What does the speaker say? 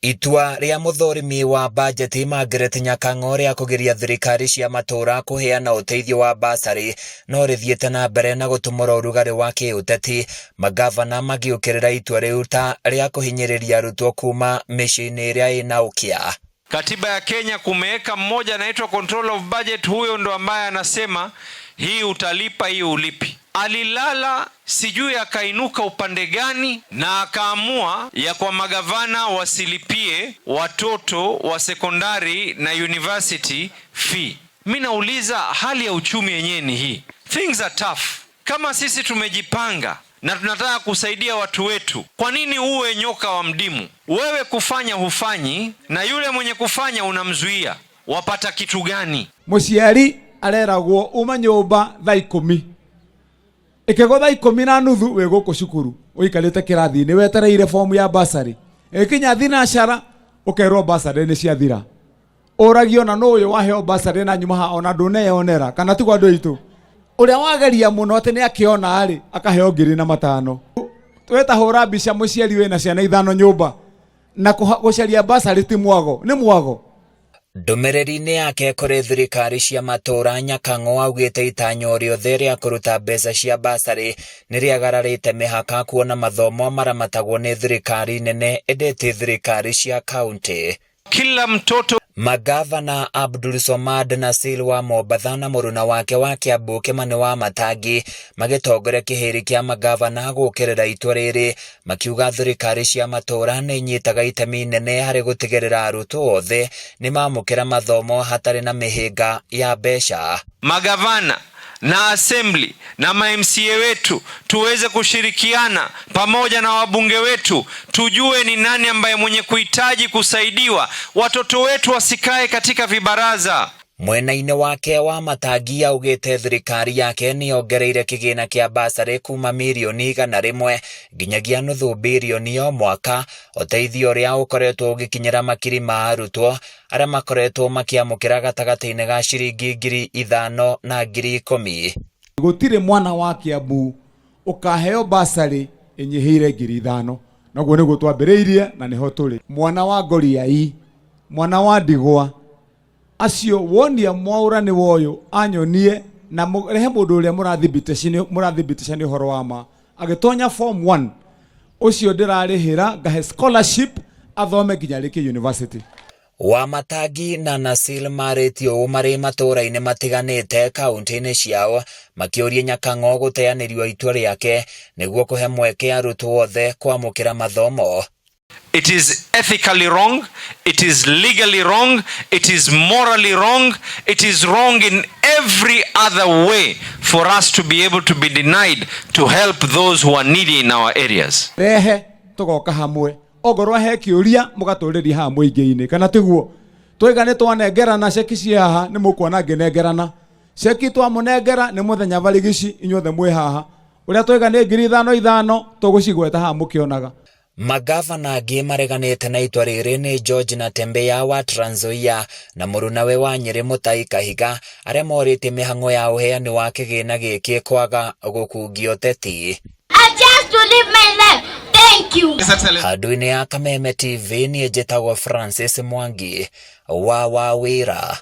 Itua rĩa mũthũrimi wa bajeti Margaret Nyakang'o rĩa kũgiria thirikari cia matũũra kũheana ũteithio wa basarĩ no rĩthiĩte na mbere na gũtumũra ũrugarĩ wa kĩũteti, mangavana magĩũkĩrĩra itua rĩu ta rĩa kũhinyĩrĩria arutwo kuma mĩciĩ-inĩ ĩrĩa ĩna ũkĩa. Katiba ya Kenya kumeweka mmoja anaitwa control of budget, huyo ndo ambaye anasema hii utalipa, hii ulipi. Alilala sijui akainuka upande gani, na akaamua ya kwa magavana wasilipie watoto wa sekondari na university fee. Mi nauliza, hali ya uchumi yenyewe ni hii, things are tough. Kama sisi tumejipanga na tunataka kusaidia watu wetu, kwa nini uwe nyoka wa mdimu? Wewe kufanya hufanyi, na yule mwenye kufanya unamzuia, wapata kitu gani? Muciari areragwo uma nyumba thaa 10, ikĩgwo thaa 10:30 wĩ gũkũ cukuru ũikarĩte kĩrathi-inĩ wetereire fomu ya basarĩ. Ĩkinya thinacara ũkerwo basarĩ nĩ ciathira. Ũragio na nũ ũyũ waheo basarĩ na nyuma haha ona ndũneyonera kana tiguo andũ aitũ. Ũrĩa wageria mũno atĩ nĩ akĩona rĩ akaheo 1005. Tweta hũra mbica mũciari wĩna ciana 5 nyũmba na gũcaria basarĩ ti mwago, nĩ mwago. Ndũmĩrĩri-inĩ yake kũrĩ thirikari cia matũũra, Nyakang'o augĩte itanya rĩothe rĩa kũruta mbeca cia basarĩ nĩ rĩagararĩte mĩhaka kuona mathomo maramatagwo nĩ thirikari nene ĩndĩ ti thirikari cia kaunti. Kila mtoto Magavana Abdul Somad Nassir wa Mombatha na mũruna wake wa Kiambu Kimani wa Matangi magĩtongoria kĩhĩri kĩa magavana gũũkĩrĩra itua rĩrĩ, makiuga thirikari cia matũũra nĩ inyitaga itemi inene harĩ gũtigĩrĩra arutwo othe nĩ mamũkĩra mathomo hatarĩ na mĩhĩnga ya mbeca. Magavana na assembly na ma MCA wetu tuweze kushirikiana pamoja na wabunge wetu, tujue ni nani ambaye mwenye kuhitaji kusaidiwa, watoto wetu wasikae katika vibaraza. Mwena-inĩ wake wa Matangi augĩte thirikari yake nĩ yongereire kĩgĩna kĩa basarĩ kuma mirioni 100 nginyagia 0.5 birioni o mwaka, ũteithio ũrĩa ũkoretwo ũgĩkinyĩra makiri ma arutwo arĩa makoretwo makĩamũkĩra gatagatĩ-inĩ ga ciringi 5,000 na 10,000. Gũtirĩ mwana wa Kiambu ũkaheo basarĩ ĩnyihĩire 5,000. Noguo nĩguo twambĩrĩirie na nĩho tũrĩ. Mwana wa ngoriai, mwana wa ndigwa, acio wonia mwaũra nĩ woyũ anyonie na rehe mũndũ ũrĩa mũrathibitisha nĩ ũhoro wa ma agĩtonya form 1 ũcio ndĩrarĩhĩra ngahe scholarship athome nginya arĩkie university. Wamatangi na Nassir marĩtie ũũ marĩ matũũra-inĩ matiganĩte kaunti-inĩ ciao makĩũria Nyakang'o gũteanĩrio itua rĩake nĩguo kũhe mweke arutwo othe kwamũkĩra mathomo. It is ethically wrong, it is legally wrong, it is morally wrong, it is wrong in every other way for us to be able to be denied to help those who are needy in our areas. Rehe tugoka hamwe ongorwo he kĩũria mũgatũrĩria haha mũingĩ-inĩ kana tiguo twaiga nĩ twanengerana ceki ci haha nĩ mũkuona ngĩnengerana ceki twamũnengera nĩ mũthenya barigici inyuothe mwĩ haha ũrĩa twaiga nĩ 5,000 5,000 tũgũcigweta haha mũkĩonaga. Magavana angĩ mareganĩte na itua rĩrĩ nĩ George Natembeya wa Trans Nzoia na mũrunawe wa Nyĩrĩ Mutahi Kahiga arĩa morĩtie mĩhang'o ya ũheani wa kĩgĩna gĩkĩ kwaga gũkungio ũteti. A chance to live my life. Thank you. Handũ-inĩ ya Kameme TV niĩ njĩtagwo Francis Mwangi wa Wawĩra.